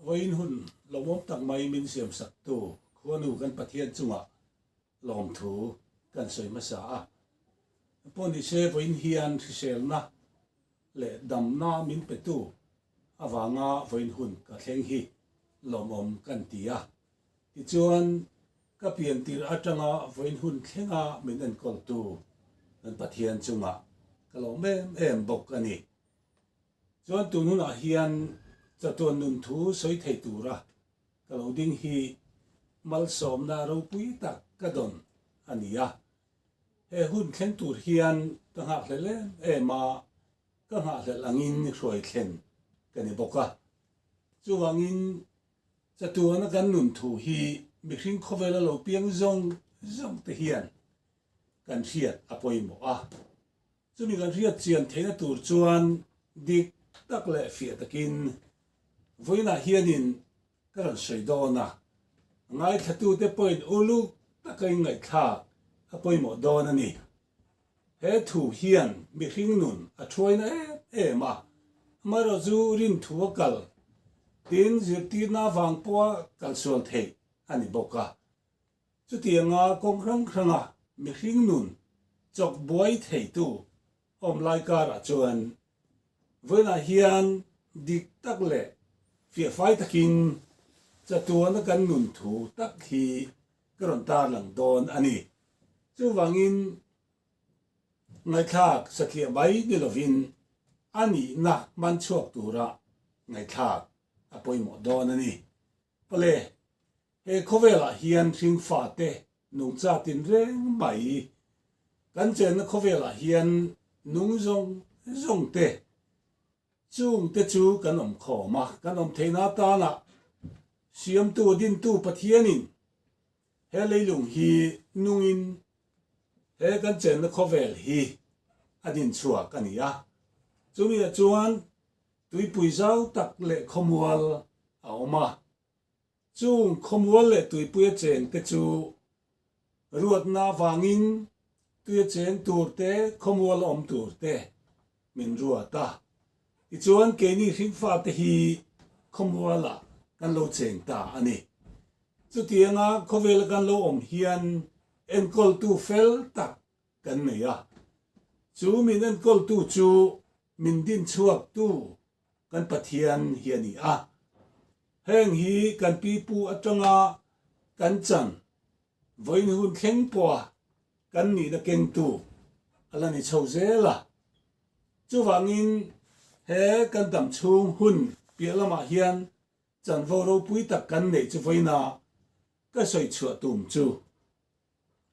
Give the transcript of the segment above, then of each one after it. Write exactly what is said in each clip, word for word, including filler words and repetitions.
Vawiin hun lawmawm tak mai min siamsaktu khuanu kan Pathian chungah lawmthu kan sawi hmasa a. Pawni se vawiin hian hriselna leh damna min petu avanga vawiin hun ka thleng hi lawmawm kan ti a. Tichuan ka pian tir atanga vawiin hun thlenga min enkawltu kan Pathian chungah ka lawm em em bawk a ni. Chuan tun hunah hian chatuan nun thu sawi thei tura ka lo ding hi malsawmna ropui tak ka dawn a ni a. He hun thleng tur hian ka nghakhlel em em a, ka nghakhlel angin hruai thlen ka ni bawk a. Chuvangin chatuana kan nun thu hi mihring khawvela lo piang zawng zawng te hian kan hriat a pawimawh a. Chumi kan hriat chian theihna tur chuan dik tak leh fiah takin vawiinah hianin ka rawn sawi dawn a. Ngaithlatute pawhin uluk taka inngaihthlak a pawimawh dawn a ni. He thu hian mihring nun a thuaina em em a. Amaherawhchu rin thu a kal, tin zirtirna vang pawha kal sual theih a ni bawk a. Chutianga kawng hrang hranga mihring nun chawk buai theitu awm lai karah chuan vawiinah hian dik tak leh fiahfai takin chatuana kan nun thu tak hi ka rawn tarlang dawn a ni. Chuvangin ngaihthlak satliah mai ni lovin a nihna hman chhuak tura ngaihthlak a pawimawh dawn a ni. Awle, he khawvelah hian hringfate nungcha tin reng mai, kan chenna khawvelah hian nung zawng zawng te, chung te chu kan awm khawm a, kan awm theihna atana siamtu dintu Pathianin he leilung hi nungin he kan chenna khawvel hi a din chhuak a ni a. Chumi ah chuan tuipui zau tak leh khawmual a awm a. Chung khawmual leh tuipui a cheng te chu ruatna vangin tuia cheng tur te, khawmual awm tur te min ruat a. Tichuan keini hringfate hi khawmualah kan lo cheng ta a ni. Chutianga khawvela kan lo awm hian enkawltu fel tak kan nei a. Chu min enkawltu chu min din chhuaktu kan Pathian hi a ni a. Heng hi kan pipu atanga kan chan, vawiin hun thleng pawha kan nihna kengtu a la ni chho zel a. Chuvangin he kan dam chhung hun piah lamah hian chanvo ropui tak kan neih chu vawiina ka sawi chhuah tum chu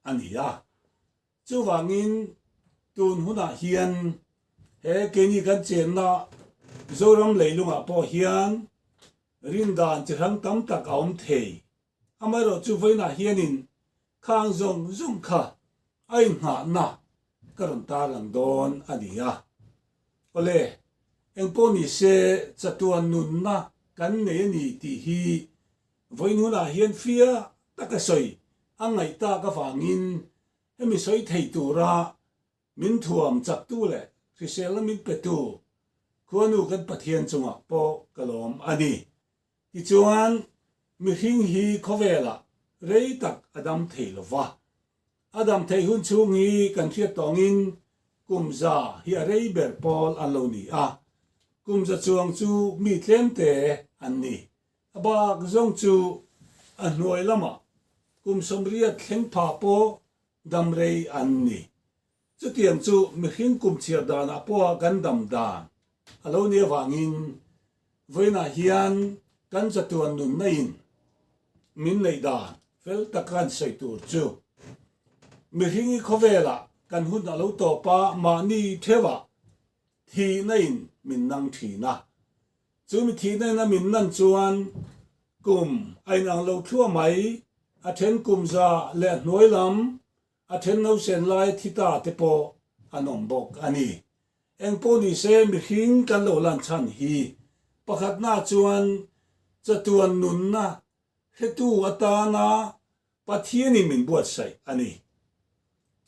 a ni a. Chuvangin tun hunah hian he keini kan chenna Zoram leilungah pawh hian rin dan chi hrang tam tak a awm thei. Amaherawhchu vawiinah hianin khang zawng zawng kha a innghahna ka rawn tarlang dawn a ni a. Awle, engpawh ni se, chatuan nunna kan nei a ni tih hi vawiin hunah hian fiah taka sawi a ngaih tak avangin hemi sawi thei tura min thuam chaktu leh hriselna min petu khuanu kan Pathian chungah pawh ka lawm a ni. Tichuan, mihring hi khawvelah rei tak a dam thei lo va. A dam theih hun chhung hi kan hriat tawngin kum za hi a rei ber pawl an lo ni a. Kum za chuang chu mi tlem te an ni. A bak zawng chu a hnuai lamah kum sawmriat thleng pha pawh dam rei an ni. Chutiang chu mihring kum chhiar danah pawha kan dam dan a lo ni avangin vawiinah hian kan chatuan nunnain min neih dan fel tak kan sawi tur chu mihring hi khawvelah kan hun a lo tawpa mahni theuhah thihnain min nang ṭhin a. Chumi thihnain a min nan chuan kum a inang lo thluah mai, a ṭhen kum za leh a hnuai lam, a ṭhen nausen lai thi ta te pawh an awm bawk a ni. Engpawh ni se, mihring kan lo lan chhan hi pakhatna chuan chatuan nunna hretu atana Pathianin min buatsaih a ni.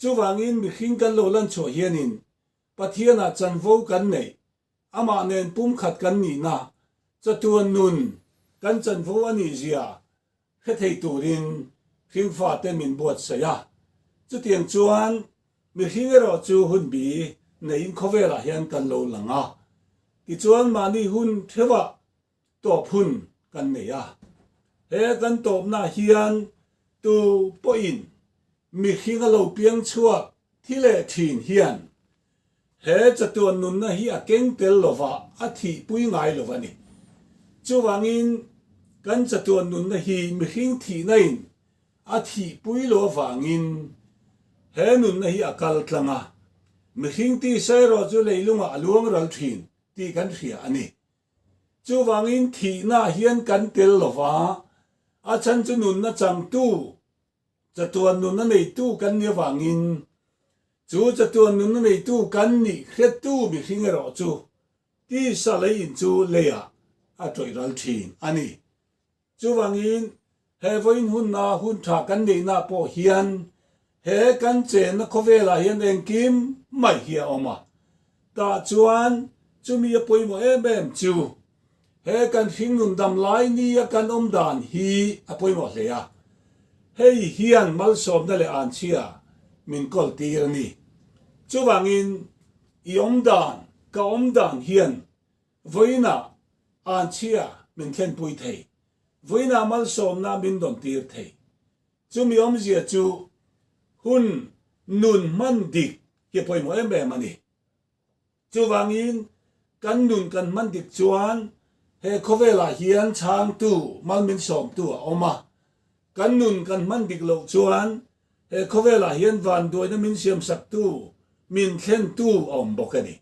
Chuvangin mihring kan lo lan chhuah hianin Pathiana chanvo kan nei, ama nen pumkhat kan nihna, chatuan nun kan chanvo a nihzia hre thei turin hringfate min buatsaih a. Chutiang chuan mihring erawh chu hun bi neiin khawvelah hian kan lo lang a. Tichuan mahni hun theuhah tawp hun kan nei a. He kan tawpna hian tu pawhin mihring a lo piang chhuak thi leh ṭhin hian he chatuan nunna hi a keng tel lova, a thihpui ngai lo a ni. Chuvangin kan chatuan nunna hi mihring thihnain a thihpui lo avangin he nunna hi a kal tlang a. Mihring tisa erawh chu leilungah a luang ral ṭhin tih kan hria a ni. Chuvangin thihna hian kan tel lova, a chhan chu nunna changtu, chatuan nunna neitu kan nih avangin, chu chatuan nunna neitu kan nih hretu mihring erawh chu tisa leiin chu leiah a ṭawih ral ṭhin a ni. Chuvangin he vawiin hunna hun ṭha kan neihna pawh hian he kan chenna khawvelah hian engkim mai hi a awm a. Tah chuan chumi a pawimawh em em chu he kan hringnun dam lai nia kan awm dan hi a pawimawh hle a. Hei hian malsawmna leh anchhia min kawltir a ni. Chuvangin i awm dan, ka awm dan hian vawiina anchhia min thlenpui thei, vawiina malsawmna min dawntir thei. Chumi awmzia chu hun nun hman dik hi pawimawh em em a ni. Chuvangin kan nun kan hman dik chuan he khawvelah hian chhangtu, mal min sawmtu a awm a. Kan nun kan hman dik loh chuan he khawvelah hian vanduaina min siamsaktu, min thlentu a awm bawk a ni.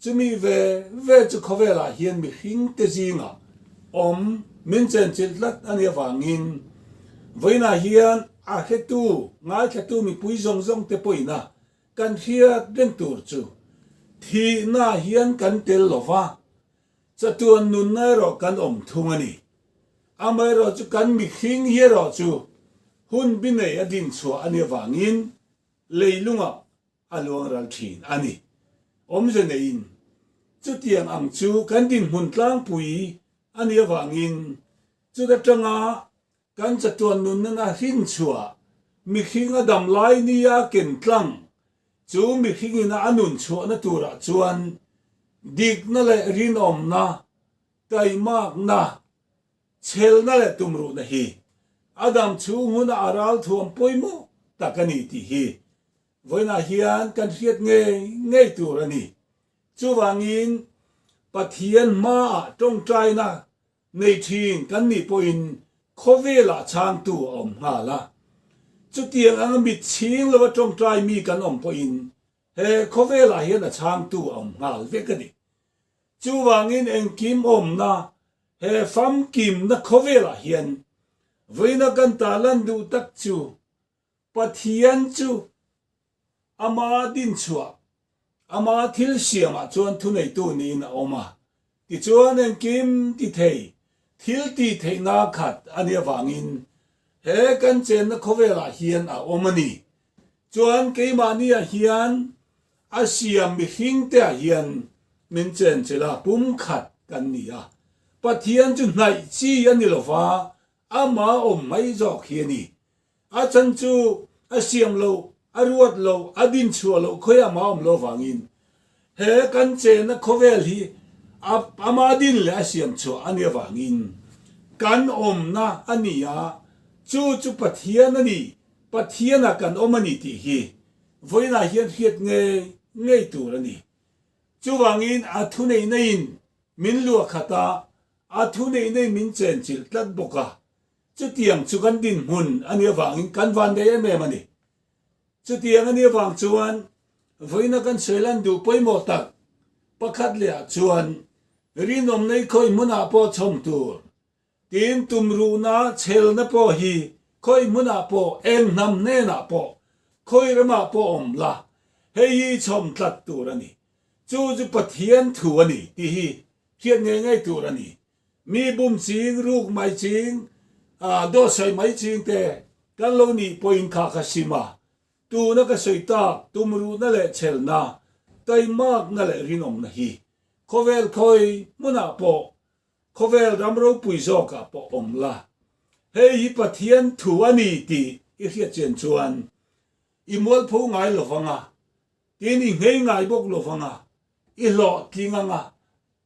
Chumi ve ve chu khawvelah hian mihringte zinga awm min chenchilh tlat a nih avangin, vawiinah hian a hretu, ngaithlatu mipui zawng zawng te pawhin a kan hriat reng tur chu thihna hian kan tel lo va, chatuan nunna erawh kan awm thung a ni. Amaherawhchu kan mihring hi erawhchu hun bi nei a din chhuah a nih avangin leilungah a luang ral ṭhin a ni. Awmze neiin chutiang ang chu kan dinhmun tlangpui a nih avangin, chuta ṭanga kan chatuan nunna a hrin chhuah, mihring a dam lai nia ken tlang, chu mihringin a nun chhuahna turah chuan dikna leh rinawmna, taimakna, chhelna leh tumruhna hi a dam chhung huna a ralthuam pawimawh tak a ni tih hi vawiinah hian kan hriat ngei ngei tur a ni. Chuvangin Pathian hmaah ṭawngṭaina nei ṭhin kan nih pawhin khawvelah chhangtu a awm nghal a. Chutiang anga mit chhing lova ṭawngṭai mi kan awm pawhin he khawvelah hian a chhangtu a awm nghal vek a ni. Chuvangin engkim awmna, he famkimna khawvelah hian vawiina kan tarlan duh tak chu Pathian chu ama din chhuah, ama thil siamah chuan thuneitu niin a awm a. Tichuan engkim ti thei, thil tih theihna khat a nih avangin he kan chenna khawvelah hian a awm a ni. Chuan keimahniah hian a siam mihringteah hian min chenchilh a, pumkhat kan ni a. Pathian chu hnaih chi a ni lo va, ama awm mai zawk hi a ni. A chhan chu a siam loh, a ruat loh, a din chhuah loh khawi ama awm lo vangin, he kan chenna khawvel hi a, ama din leh a siam chhuah a nih avangin kan awmna a ni a. Chu chu Pathian a ni, Pathiana kan awm a ni tih hi vawiinah hian hriat ngei ngei tur a ni. Chuvangin a thuneihnaiin min luah khat a, a thuneihnaiin min chenchilh tlat bawk a. Chutiang chu kan dinhmun a nih avangin kan vannei em em a ni. Chutiang a nih avang chuan vawiina kan sawilan duh pawimawh tak pakhat lehah chuan rinawmna hi khawi hmunah pawh chhawm tur, tin tumruhna chhelna pawh hi khawi hmunah pawh, eng hnam hnenah pawh, khawi ramah pawh awm la, hei hi chhawm tlat tur a ni. Chu chu Pathian thu a ni tih hi hriat ngei ngei tur a ni. Mi bum ching, ruk mai ching, a, dawhsawi mai ching te kan lo nih pawhin kha kha sim a, Tuna ka sawi tak, tumruhna le chhelna, taimakna le rinawmna hi khawvel khawi hmuna pawh, khawvel ram ropui zawka pawh awm la. Hei hi Pathian thu a ni ti i hriat chian chuan i mualpho ngai lo vanga, tin i nghei ngai bawk lo vanga, i hlawhtling anga,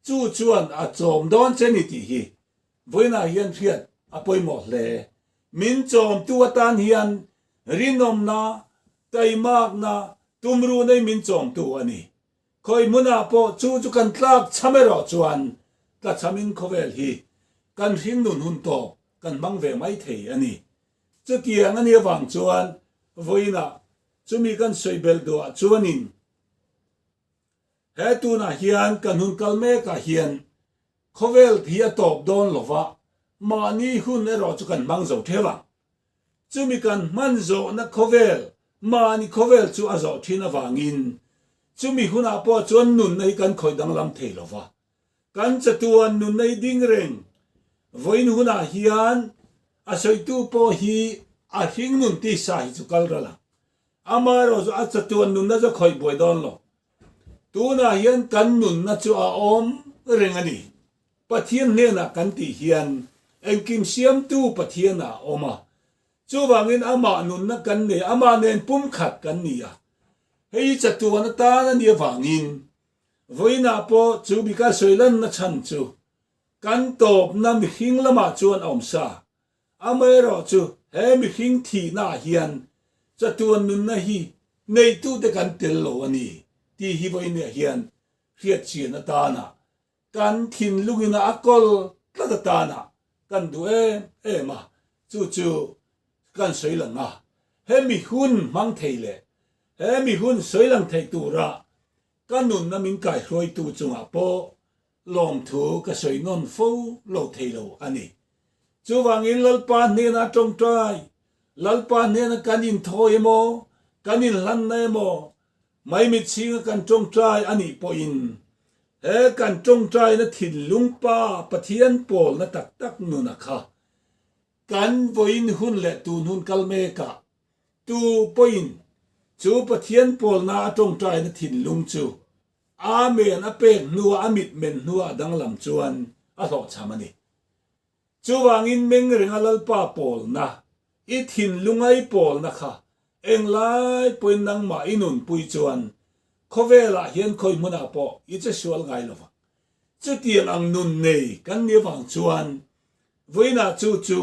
chu chuan a chawm dawn che ni tih hi vawiinah hian hriat a pawimawh hle. Min chawmtu atan hian rinawmna, taimakna, tumruhna min chawmtu a ni. Khawi hmuna pawh chu chu kan tlak chham erawh chuan tlachhamin khawvel hi kan hringnun hun tawp kan hmang ve mai thei a ni. Chutiang a ni avang chuan vawiinah chumi kan sawi belh duh chuanin, he tunah hian kan hun kal mekah hian khawvel hi a tawp dawn lova, mahni hun erawh chu kan hmang zo theuh a. Chumi kan hman zawhna khawvel, mahni khawvel chu a zawh thin avangin, chumi hunah pawh chuan nunna hi kan khawih danglam thei lova. Kan chatuan nunna hi ding reng. Vawiin hunah hian a sawitu pawh hi a hringnun tisa hi chu kal ral a. Amaherawhchu a chatuan nunna chu khawih buai dawn lo. Tunah hian kan nunna chu a awm reng a ni. Pathian hnenah kan tih hian engkim siamtu Pathian a awm a. Chuvangin amah nunna kan nei, amah nen pumkhat kan ni a. Hei chatuan atan a ni avangin, vawiinah pawh chu bika sawi lanna chhan chu kan tawpna mihring lamah chuan a awm sa. Amaherawhchu he mihring thihnaah hian chatuan nunna hi neitute kan tel lo a ni tih hi vawiinah hian hriat chian atana, kan thinlungin a kawl tlat atana kan duh em em a. Chu chu kan sawi lang a. Hemi hun hmang thei leh hemi hun sawi lang thei tura ka nunna min kaihruaitu chungah pawh lawmthu ka sawi nawn fo lo thei lo a ni. Chuvangin Lalpa hnena ṭawngṭai, Lalpa hnena kan inthawi emaw, kan inhlanna emaw, mai mit singa kan ṭawngṭai a nih pawhin, he kan ṭawngṭaina thinlung pa Pathian pawlna tak tak nuna kha kan vawiin hun leh tun hun kal mekah tu pawhin chu Pathian pawlna a ṭawngṭaina thinlung chu amen a pek hnua, a mitmen hnua a danglam chuan a hlawhchham a ni. Chuvangin meng renga Lalpa pawlna, i thinlunga i pawlna kha englai pawhin nangmah i nunpui chuan khawvelah hian khawi hmunah pawh i che sual ngai lo vang. Chutiang ang nun nei kan ni avang chuan vawiinah chu chu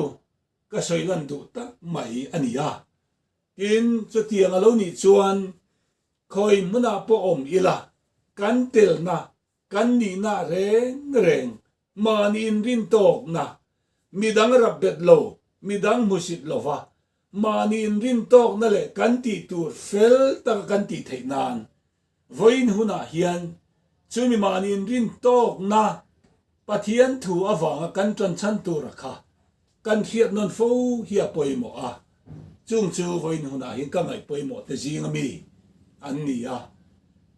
ka sawi lan duh tak mai a ni a. Tin, chutiang a lo nih chuan khawi hmunah pawh awm ila, kan telna, kan nihna reng reng, mahni inrin tawkna, midang rap bet lo, midang hmusit lova, mahni inrin tawkna leh kan tih tur fel taka kan tih theih nan, vawiin hunah hian chumi mahni inrin tawkna Pathian thu avanga kan ṭanchhan tura kha kan hriat nawn fo hi a pawimawh a. Chung chu vawiin hunah hian ka ngaih pawimawh te zinga mi an ni a.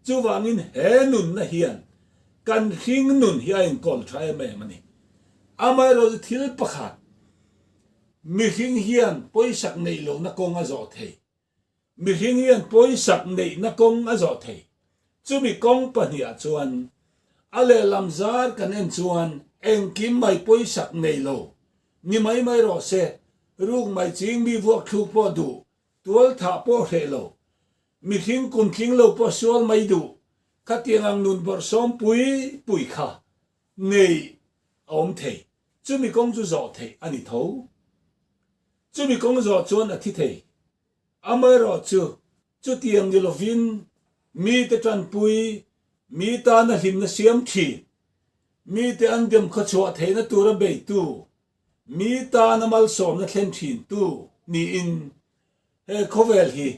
Chuvangin he nunna hian kan hringnun hi a inkawl ṭha em em a ni. Amaherawhchu thil pakhat, mihring hian pawisak neih lohna kawng a zawh thei. Mihring hian pawisak neihna kawng a zawh thei. Chumi kawng pahnihah chuan a lehlam zar kan en chuan engkim mai pawisak nei lo ni mai mai rawh se, ruk mai ching mi vuak thluk pawh duh, tualthah pawh hreh lo, mihring kum tling lo pawh sual mai duh, khatiang ang nun bawrhsawm pui pui kha nei a awm thei. Chumi kawng chu zawh theih a ni tho. Chumi kawng zawh chuan a thi thei. Amaherawhchu, chutiang ni lovin, mite ṭanpui, mi tana hlimna siam ṭhin, mite an dem khawchhuah theihna tura beitu, mi tana malsawmna thlen ṭhintu niin he khawvel hi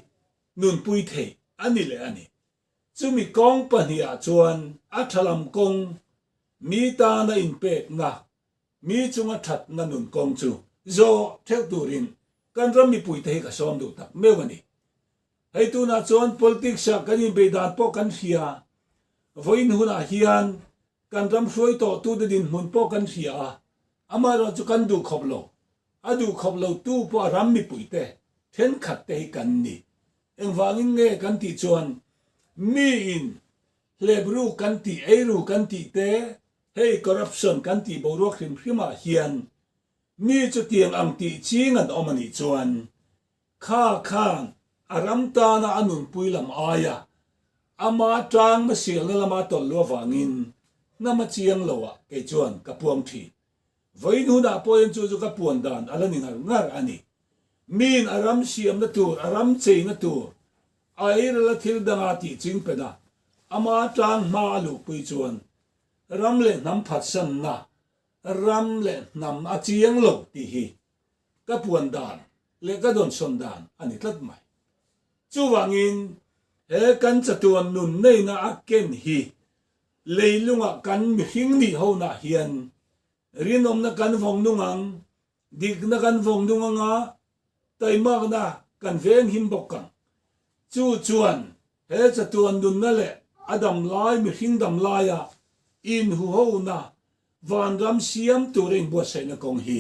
nunpui theih a ni leh a ni. Chumi kawng pahnihah chuan a ṭha lam kawng, mi tana inpekna, mi chunga ṭhatna nun kawng chu zawh theuh turin kan ram mipuite hi ka sawm duh tak meuh a ni. Hei tunah chuan politics-a kan inbei dan pawh kan hria. Vawiin hunah hian kan ram hruai tawhtute dinhmun pawh kan hria a. Amaherawhchu kan duh khawp lo. A duh khawp lotu pawh a ram mipuite, ṭhenkhatte hi kan ni. Engvangin nge kan tih chuan, miin hlep ruk kan tih, ei ruk kan tih te, hei corruption kan tih boruak hrim hrima hian, mi chutiang ang tih ching an awm a nih chuan, kha khan a ram tana a nunpui lam aia, ama tang masialna lama tawlh lua vangin, hnam a chiang lo a, kei chuan ka puang ṭhin. Vawiin hunah pawhin chu chu ka puan dan a la ni ngar ngar a ni. Miin a ram siamna tur, a ram cheina tur, a ei rela thil danga tih ching pena, ama tang hma a luhpui chuan, ram leh hnam phatsanna, ram leh hnam a chiang lo tih hi ka puan dan leh ka dawnsawn dan a ni tlat mai. Chuvangin, he kan chatuan nun neina a ken hi leilunga kan mihring nih hona hian rinawmna kan vawng nung ang, dikna kan vawng nung anga, taimakna kan veng him bawk ang. Chu chuan, he chatuan nunna leh a dam lai, mihring dam laia inhuhona, vanram siam tura inbuatsaihna kawng hi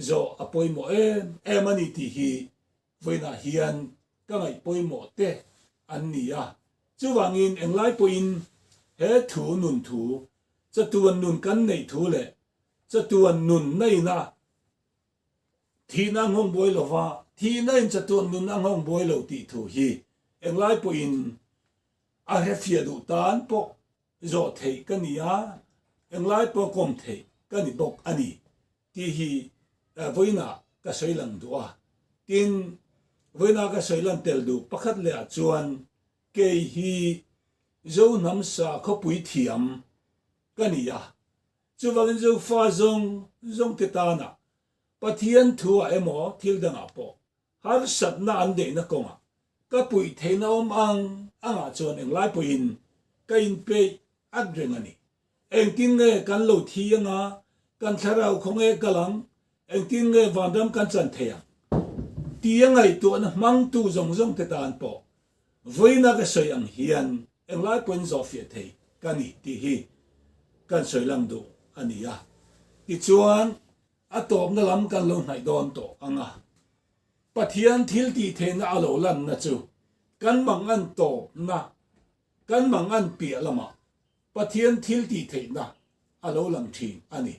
zawh a pawimawh em em a ni tih hi vawiinah hian ka ngaih pawimawh te an ni a. Chuvangin englai pawhin he thu nun thu, chatuan nun kan neih thu leh chatuan nun neina thihna ang hawng buai lo va, thihna in chatuan nun ang hawng buai lo tih thu hi englai pawhin a hre fiah duh tan pawh zawh theih ka ni a, englai pawh kawm theih ka ni bawk a ni tih hi, eh, vawiinah ka sawi lang duh a. Tin, vawiinah ka sawi lang tel duh pakhat leh ah chuan kei hi Zo hnam sa khawpui thiam ka ni a. Chuvangin Zofa zawng zawng te tana Pathian thu ah emaw thil dangah pawh harsatna an deihna kawnga ka puih theihna awm ang anga chuan englai pawhin ka inpeih at reng a ni. Engtin nge kan lo thi anga, kan thlarau khawnge kal ang, engtin nge vanram kan chan thei ang, tia ngaihtuahna hmangtu zawng zawng te tan pawh vawiina ka sawi ang hian englai pawhin zawhfiah thei ka ni tih hi kan sawi lang duh a ni a. Tichuan, a tawpna lam kan lo hnaih dawn tawh ang a. Pathian thil tih theihna a lo lanna chu kan mangan tawpna, kan mangan piah lamah Pathian thil tih theihna a lo lang ṭhin a ni.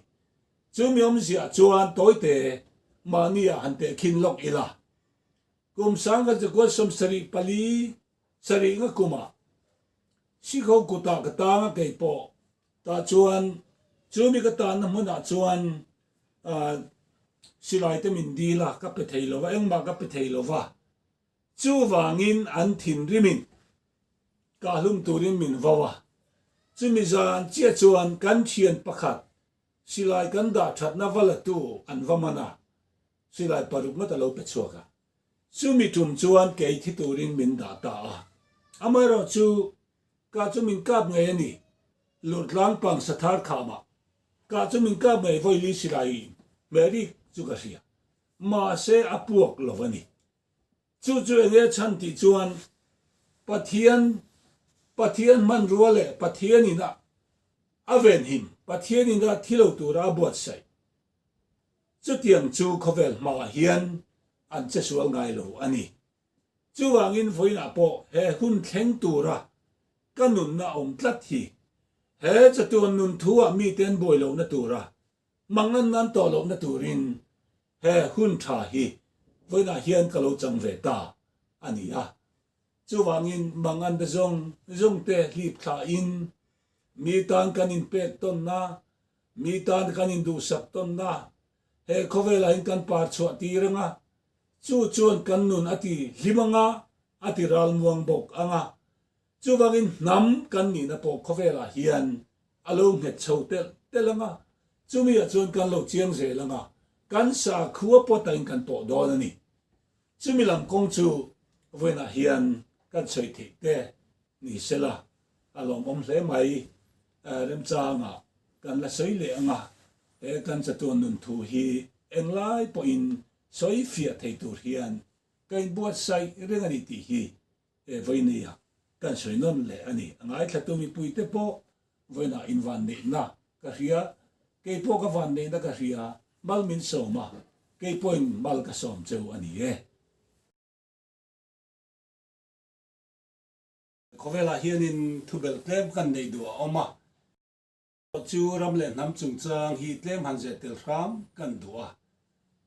Chu mi awmzia chuan tawite mahnia han tehkhin lawk ila. Kum sangkhat zakua sawmsarih pali, sarih nga kuma sikho kuta ka tanga kei pawh ta chuan, chu mi ka tanna hmunah chuan, a, silai te min dila ka pe thei lova, engmah ka pe thei lova. Chuvangin an thinrimin ka hlum turin min vau a. Chumi zan chiah chuan kan ṭhian pakhat silai kan dah ṭhatna va latu an va man a, silai paruk ngawt a lo pe chhuak a. Chumi ṭum chuan kei thi turin min dah ta a. Amaherawhchu, kah chu min kap ngei a ni. Lurtlang pang Sathar khamah kah chu min kap ngei, vawi li silai hmel rik chu ka hria. Mahse, a puak lo a ni. Chu chu eng nge chhan tih chuan Pathian, Pathian hmanrua leh Pathian ina a venhim, Pathian ina thi lo tura a buatsaih, chutiang chu khawvel hmaah hian an che sual ngai lo a ni. Chuvangin vawiinah pawh he hun thleng tura ka nunna awm tlat hi, he chatuan nun thu ah miten buai lohna tura mangan nan tawh lohna turin he hun ṭha hi vawiinah hian ka lo chang ve ta a ni a. Chuvangin mangan te zawng zawng te hlip thlain mi tan kan inpek tawnna, mi tan kan induhsak tawnna, he khawvelah hian kan par chhuah tir ang a, chu chuan kan nun a ti hlim ang a, a ti ralmuang bawk ang a. Chuvangin hnam kan nihna pawh khawvelah hian a lo nghet chho tel tel ang a. Chumi ah chuan kan lo chiang zel ang a, kan sakhua pawh takin kan pawh dawn a ni. Chumi lam kawng chu vawiinah hian kan sawi theih te ni sela, a lawmawm hle mai, eh, remchangah kan la sawi leh ang a, eh, kan chatuan nun thu hi englai pawhin sawi fiah thei tur hian ka inbuatsaih reng a ni tih hi, eh, vawiinah kan sawi nawn leh a ni. A ngaithlatu mipui te pawh vawiinah in vanneihna ka hria, kei pawh ka vanneihna ka hria, mal min sawm a, kei pawhin mal ka sawm cheu a ni e. Khawvelah hianin thubel tlem kan nei duh a awm a. Chu ram leh hnam chungchang hi tlem han zet tel hram kan duh a.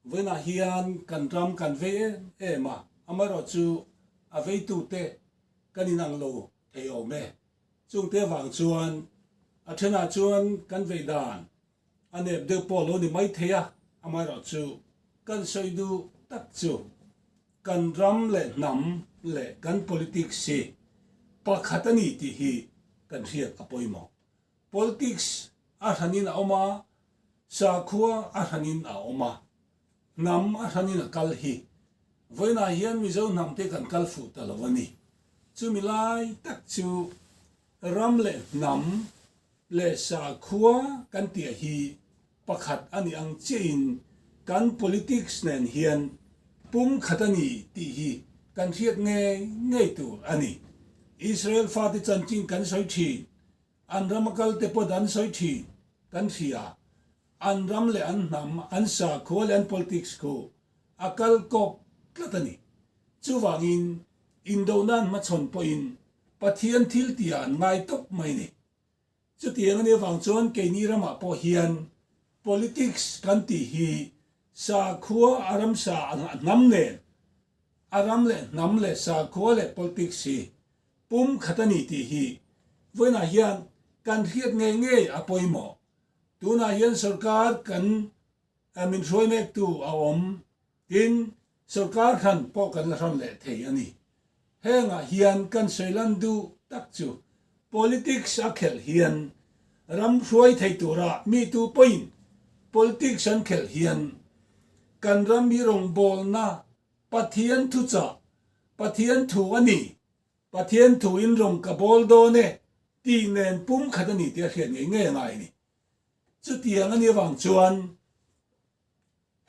Vawiinah hian kan ram kan vei em em a. Amaherawhchu a veitute kan inang lo thei awm e. Chungte vang chuan a ṭhenah chuan kan vei dan a nep deuh pawh lo ni mai thei a. Amaherawhchu kan sawi duh tak chu kan ram leh hnam leh kan politics hi pakhat a ni tih hi kan hriat a pawimawh. Politics a hranin a awm a, sakhua a hranin a awm a, hnam a hranin a kal hi vawiinah hian Mizo hnamte kan kal fuh ta lo a ni. Chumi lai tak chu ram leh hnam leh sakhua kan tih hi pakhat a ni ang chiahin kan politics nen hian pumkhat a ni tih hi kan hriat ngei ngei tur a ni. Israel fate chanchin kan sawi ṭhin, an ram a kalte pawh an sawi ṭhin kan hria, an ram leh an hnam, an sakhua leh an politics khu a kal kawp tlat a ni. Chuvangin indona an hmachhawn pawhin Pathian thil tia an ngai tawp mai ni. Chutiang a nih avang chuan keini ramah pawh hian politics kan tih hi sakhua a ram sa a hnam nen a ram leh hnam leh sakhua leh politics hi pumkhat a ni tih hi vawiinah hian kan hriat ngei ngei a pawimawh. Tunah hian sorkar kan, a, min hruai mektu a awm, tin sorkar hran pawh kan la hran leh thei a ni. Hengah hian kan sawi lan duh tak chu politics a khelh hian ram hruai thei tura mi tu pawhin politics an khelh hian kan ram hi rawngbawlna Pathian thuchah, Pathian thu a ni, Pathian thu in rawng ka bawl dawn e tih nen pumkhat a ni tih a hriat ngei ngei a ngai ni. Chutiang a ni avang chuan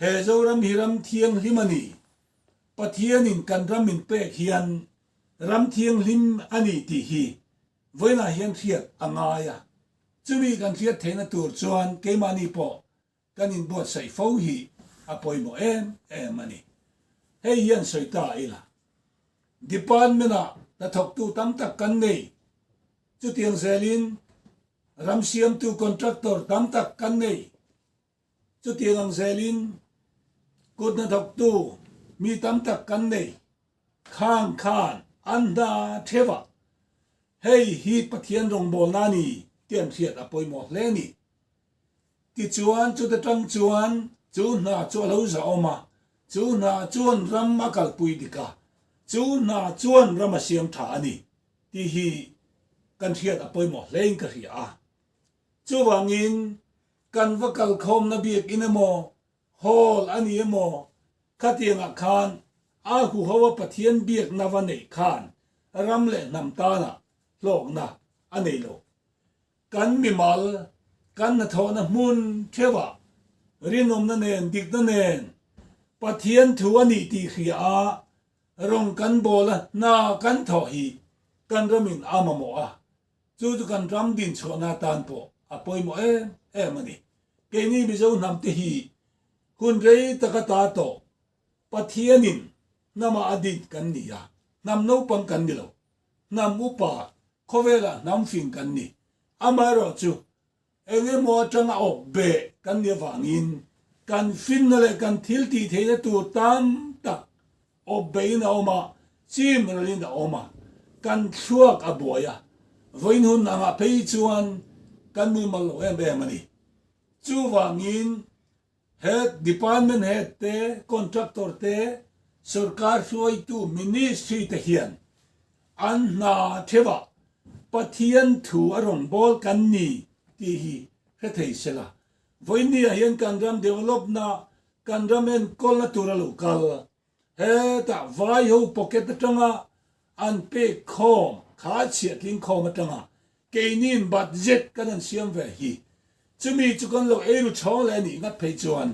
he Zoram hi ram thianghlim a ni. Pathianin kan ram min pek hian ram thianghlim a ni tih hi vawiinah hian hriat a ngai a. Chumi kan hriat theihna tur chuan keimahni pawh kan inbuatsaih fo hi a pawimawh em em a ni. Hei hian sawi ta ila, department-a hnathawktu tam tak kan nei. Chutiang zelin ram siamtu contractor tam tak kan nei. Chutiang ang zelin kut hnathawktu mi tam tak kan nei. Khang khan an hna theuh a, hei hi Pathian rawngbawlna a ni tih an hriat a pawimawh hle ni. Tichuan chute ṭang chuan chu hna chu a lo zahawm a, chu hna chuan ram a kalpui dik a, chu hna chuan ram a siam ṭha a ni tih hi kan hriat a pawimawh hlein ka hria a. Chuvangin kan va kalkhawmna biak in emaw, hall a ni emaw, khatiangah khan a huhoa Pathian biakna va neih khan ram leh hnam tana hlawkna a nei lo. Kan mimal, kan hnathawhna hmun theuha rinawmna nen, dikna nen Pathian thu a ni tih hria a, rawng kan bawl a, hna kan thaw hi kan ramin a mamawh a. Chu chu kan ram din chhuahna tan pawh a pawimawh em em a ni. Keini Mizo hnam te hi hun rei taka ta tawh Pathianin hnama a din kan ni a, hnam naupang kan ni lo. Hnam upa, khawvela hnam fing kan ni. Amaherawhchu eng emaw aṭanga awp beh kan ni avangin kan finna leh kan thil tih theihna tur tam tak awp behin a awm a, chim ralin a awm a, kan thluak a buai a. Vawiin hun anga phei chuan kan mumal lo em em a ni. Chuvangin he department head te, contractor te, sorkar hruaitu ministry te hian an hna theuha Pathian thu a rawngbawl kan ni tih hi hre thei sela. Vawiin niah hian kan ram developna, kan ram enkawlna tura lo kal, heta vai ho pocket aṭanga an pek khawm, kha chhiahtling khawm aṭanga keinin budget kan han siam ve hi. Chumi chu kan lo ei ru chhawng leh a nih ngat phei chuan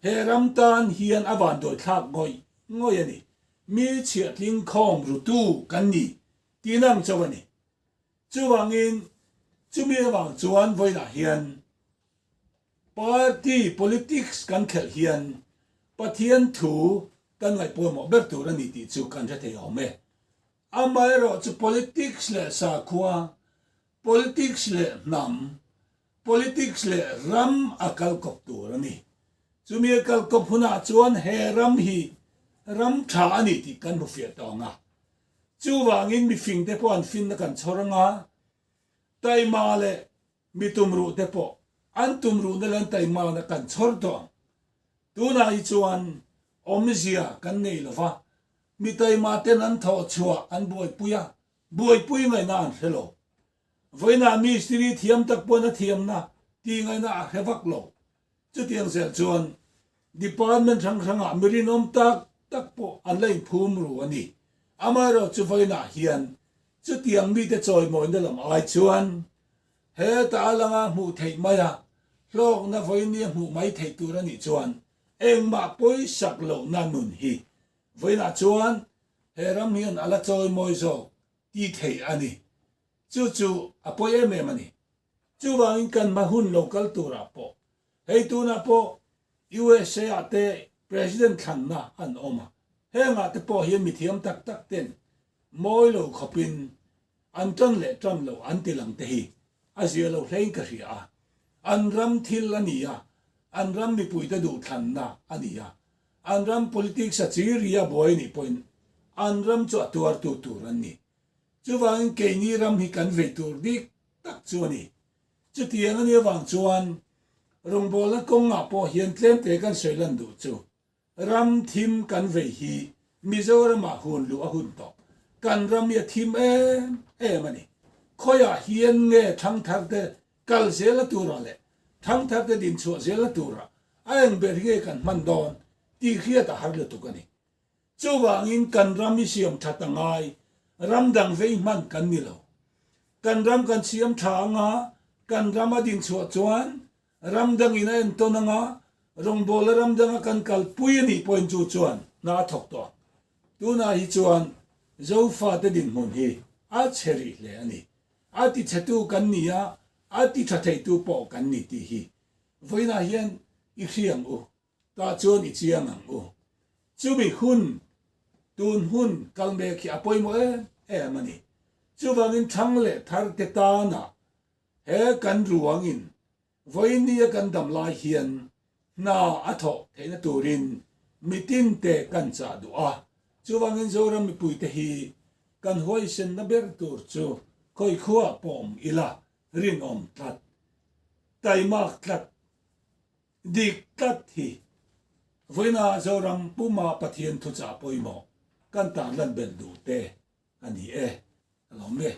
he ram tan hian a vanduai thlak ngawih ngawih a ni. Mi chhiahtling khawm rutu kan ni tihna ang chauh a ni. Chuvangin, chumi avang chuan vawiinah hian party politics kan khelh hian Pathian thu kan ngaih pawimawh ber tur a ni tih chu kan hre thei awm e. Amaherawhchu politics le sakhua, politics le hnam, politics le ram a kalkawp tur a nih. Chu mi a kalkawp hunah chuan he ram hi ram ṭha a ni tih kan hmu fiah tawh ang a. Chuvangin mi fingte pawh an finna kan chhawr ang a. Taima le mi tumruhte pawh an tumruhna le an taimana kan chhawr tawh ang. Tunah hi chuan awmzia kan nei lo va. Mi taima ten an thawh chhuah an buaipui a, buaipui ngaihna an hre lo. Vawiinah mistiri thiam tak pawhin a thiamna ti ngaihna a hre vak lo. Chutiang zel chuan department hrang hrangah mi rinawm tak tak pawh an la inphum ru a ni. Amaherawhchu vawiinah hian chutiang mite chawimawina lam ai chuan heta a langa hmuh theih mai a, hlawkna vawiin nia hmuh mai theih tur a nih chuan engmah pawisak lohna nun hi vawiinah chuan he ram hian a la chawimawi zawk ti thei a ni. Chu chu a pawi em em a ni. Chuvangin kan hma hun lo kal turah pawh, hei tunah pawh U S A ah te president thlanna an awm a, hengah te pawh hian mithiam tak tak ten mawi lo khawpin an ṭan leh ṭan lo an ti lang te hi a zia lo hlein ka hria a. An ram thil a ni a, an ram mipuite duhthlanna a ni a, an ram politics a chi ri a buai a nih pawhin an ram chu a tuartu tur an ni. Chuvangin keini ram hi kan vei tur dik tak chu a ni. Chutiang a nih avang chuan rawngbawlna kawngah pawh hian tlem te kan sawi lan duh chu. Ram thim kan vei hi Mizoramah hun luh a hun tawh kan ram hi a thim em em a ni. Khawiah hian nge ṭhangthar te kal zel a tura leh ṭhangthar te din chhuah zel a tura a eng ber hi nge kan hman dawn tih hriat a har lutuk a ni. Chuvangin kan ram hi siam ṭhat a ngai, ram dang vei hman kan ni lo. Kan ram kan siam ṭha anga, kan ram a din chhuah chuan ram dangin a entawn anga, rawngbawlna ram danga kan kalpui a nih pawhin chu chuan na a thawk tawh. Tunah hi chuan Zofate dinhmun hi a chhe rih hle a ni. A tichhetu kan ni a, a ti ṭha theitu pawh kan ni tih hi vawiinah hian i hria ang u. Tah chuan i chiang ang u. Chumi hun, tun hun kal mek hi a pawimawh em em a ni. Chuvangin ṭhang leh thar te tana he kan ruangin vawiin nia kan dam lai hian hna a thawh theihna turin mitin te kan chah duh a. Chuvangin Zoram mipui te hi kan huaisenna ber tur chu khawi khuaah pawm ila rinawm tlat, taimak tlat, dik tlat hi vawiina Zoram puma Pathian thuchah pawimawh kan tarlan bel duh te a ni e. A lawm ve.